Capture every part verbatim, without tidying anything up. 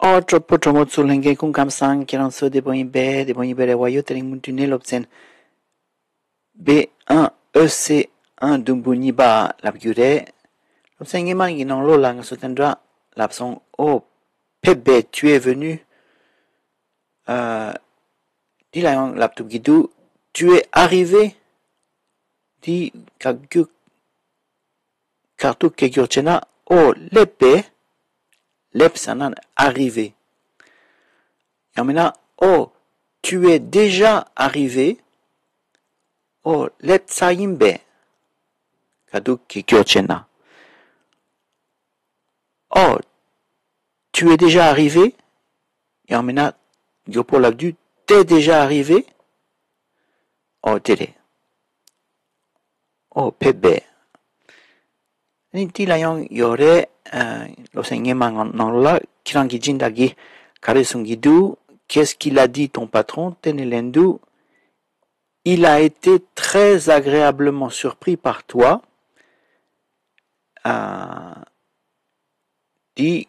ཨོ་གྲོགས་པོ་གྲོགས་མོ་ཚོ་ལྷན་རྒྱས་སྐུ་ཁམས་བཟང་། ཁྱེད་རང་ཚོ་བདེ་པོ་ཡིན་པས། བདེ་པོ་ཡིན་པའི་རེ་བ་ཡོད། དེ་རིང་མུ་མཐུད་ནས་སློབ་ཚན་བི་ཨན་ཨོ་སི་ཨན་དུམ་བུ་གཉིས་པ་ལབ་རྒྱུ་རེད། སློབ་ཚན་སྔོན་མ་གི་ནང་ལོགས་ལ་ང་ཚོ་དེ་འདྲ་ལབ་སོང་། ཨོ་ཕེབས་པས། Tu es venu། ཨ། འདི་ལ་ཡང་ལབ་ཐུབ་ཀྱི་འདུག Tu es arrivé། འདི་ག་རྒྱུ་ག་དུ་སྐད་སྒྱུར་བྱས་ན། ཨོ་སླེབས་པས། སླེབས་ཟེར་ན་arrivé། ཡང་མིན་ན། ཨོ་tu es déjà arrivé། ཨོ་སླེབས་ཚར་ཡིན་པས། ག་དུ་སྐད་སྒྱུར་བྱས་ན། ཨོ། Tu es déjà arrivé། ཡང་མིན་ན། མགྱོགས་པོ་ལབ་དུས། T'es déjà arrivé། ཨོ་དེ་རེད། ཨོ་ཕེབས་པས། ཨ་ནི་དེ་ལ་ཡང་ཡོད་རེད། ཨ། སློབ་ཚན་སྔོན་མ་ནང་ལ་ཁྱེད་རང་གི་སྦྱིན་བདག་གིས་ག་རེ་གསུང་གི་འདུག Qu'est-ce qu'il a dit ton patron། དེ་ནི་ལན་དུ། Il a été très agréablement surpris par toi། ཨ། འདི།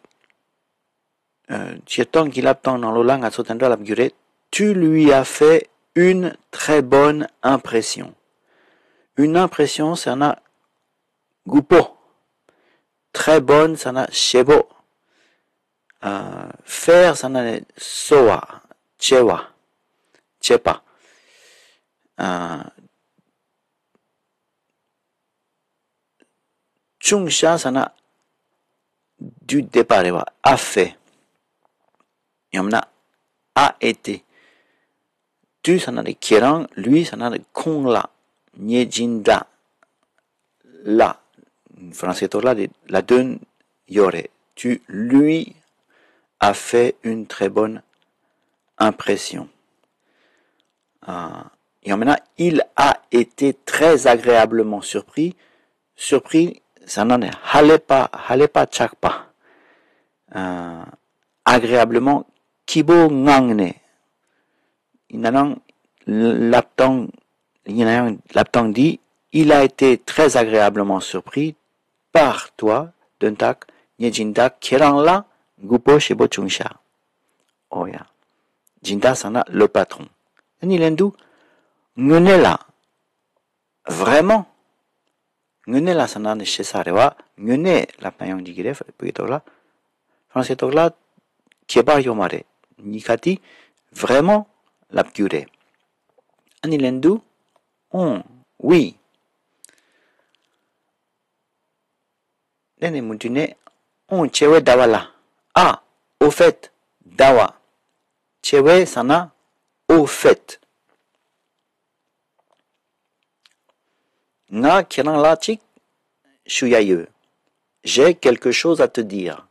ཨ། སྤྱིར་བཏང་གི་ལབ་སྟངས་ནང་ལོགས་ལ་ང་ཚོ་དེ་འདྲ་ལབ་རྒྱུ་རེད། Tu lui as fait une très bonne impression། Une impression ཟེར་ན་མགུ་པོ། Très bonne ཟེར་ན་ཞེ་པོ། ཨ། faire ཟེར་ན་ནི་གསོ་བ། བྱེད་པ། བྱེད་པ། ཨ། ཅུང་ཞིག་ཟེར་ན་du départ རེད་བ། A fait། ཡང་ན་a été། Tu ཟེར་ན་ནི་ཁྱེད་རང་། Lui ཟེར་ན་ནི་ཁོང་ལ། ངའི་སྦྱིན་བདག་ལ། ཧྥ་རན་སི་ཐོག་ལ་དེ་ལ་དོན་ཡོད་རེད། Tu lui as fait une très bonne impression། ཨ། ཡང་མིན་ན། Il a été très agréablement surpris། Surpris ཟེར་ན་ནི་ཧ་ལས་པ། ཧ་ལས་པ་ཆགས་པ། ཨ། Agréablement སྐྱིད་པོ་ངང་ནས། ཡིན་ན་ནང་ལབ་སྟངས། ཡིན་ན་ཡང་ལབ་སྟངས་འདི། Il a été très agréablement surpris par toi། དོན་དག་ངའི་སྦྱིན་བདག་ཁྱེད་རང་ལ་མགུ་པོ་ཞེ་པོ་བྱུང་ཤག་ཨོ་ཡ། སྦྱིན་བདག་ཟེར་ན་le patron། ཨ་ནི་ལན་དུ། དངོས་གནས་ལ། Vraiment། དངོས་གནས་ལ་ཟེར་ན་ནི་ཞེ་ས་རེད་བ། དངོས་གནས་ལབ་ན་ཡང་འགྲིག་གི་རེད། བོད་ཀྱི་ཐོག་ལ། ཧྥ་རན་སིའི་ཐོག་ལ་ཁྱད་པར་ཡོད་མ་རེད། གཉིས་ཀ་དེ་vraiment ལབ་རྒྱུ་རེད། ཨ་ནི་ལན་དུ། ཨོང་། Oui། དེ་ནས་མུ་མཐུད་ནས། ཨོང་། བྱ་བའི་ཟླ་བ་ལ། Ah, au fait། ཟླ་བ། བྱ་བའི་ཟེར་ན་au fait། ང་ཁྱེད་རང་ལ་ཅིག་ཞུ་ཡ་ཡོད། J'ai quelque chose à te dire།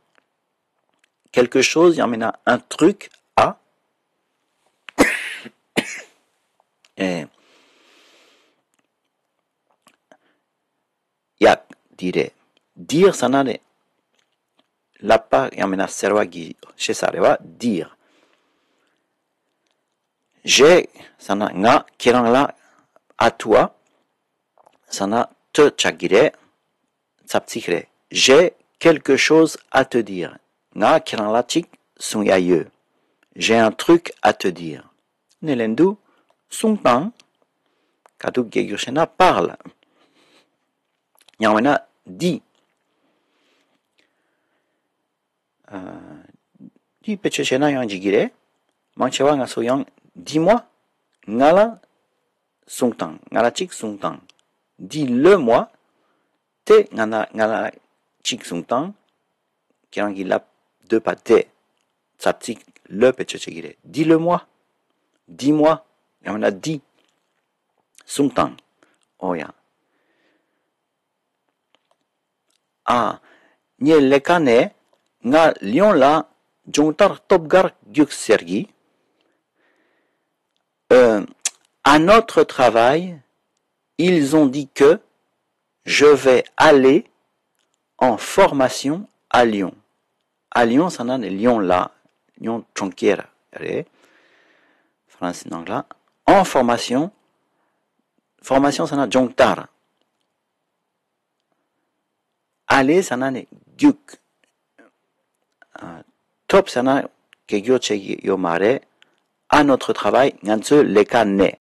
Quelque chose ཡང་མིན་ན་un truc à། ཨེ། ཡག་འདི་རེད། Dire ཟེར་ན་ནི་ལབ་པ་ཡང་མིན་ན་ཟེར་བ་གི་ཞེ་ས་རེད་བ། Dire། J'ai ཟེར་ན་ང་། ཁྱེད་རང་ལ། À toi ཟེར་ན་te ཆགས་ཀྱི་རེད། ཚབ་ཚིག་རེད། J'ai quelque chose à te dire། ང་ཁྱེད་རང་ལ་ཅིག་གསུང་ཡ་ཡོད། J'ai un truc à te dire། ཨ་ནི་ལན་དུ། གསུང་དང་། ག་དུས་སྐད་སྒྱུར་བྱས་ན་parle། ཡང་མིན་ན་dis། ཨ། འདི་བེད་སྤྱོད་བྱས་ན་ཡང་འགྲིག་གི་རེད། མང་ཆེ་བ་ང་ཚོ་ཡང་dis-moi། ང་ལ་གསུང་དང་། ང་ལ་ཅིག་གསུང་དང་། Dis-le-moi། དེ་ང་ན་ང་ལ་ཅིག་གསུང་དང་། ཁྱེད་རང་གིས་ལབ་འདོད་པ་དེ། ཚབ་ཚིག་le བེད་སྤྱོད་བྱེད་ཀྱི་རེད། Dis-le-moi། Dis-moi། ཡང་ན་dis། གསུང་དང་། ཨོ་ཡ། ཨ། ངའི་ལས་ཀ་ནས་ང་ལིའོན་ལ་སྦྱོང་བརྡར་སྟོབས་འགག་རྒྱུགས་ཟེར་གི། Euh, à notre travail, ils ont dit que je vais aller en formation à Lyon. À Lyon ཟེར་ན་ནི་ལིའོན་ལ། ལིའོན་གྲོང་ཁྱེར་རེད། ཧྥ་རན་སི་ནང་ལ། En formation། Formation ཟེར་ན་སྦྱོང་བརྡར། Aller ཟེར་ན་ནི་རྒྱུགས། ཨ། ཐོབ་ཟེར་ན་གེགས་གཡོག་བྱེད་ཀྱི་ཡོད་མ་རེད། À notre travail, ང་ཚོའི་ལས་ཀ་ནས།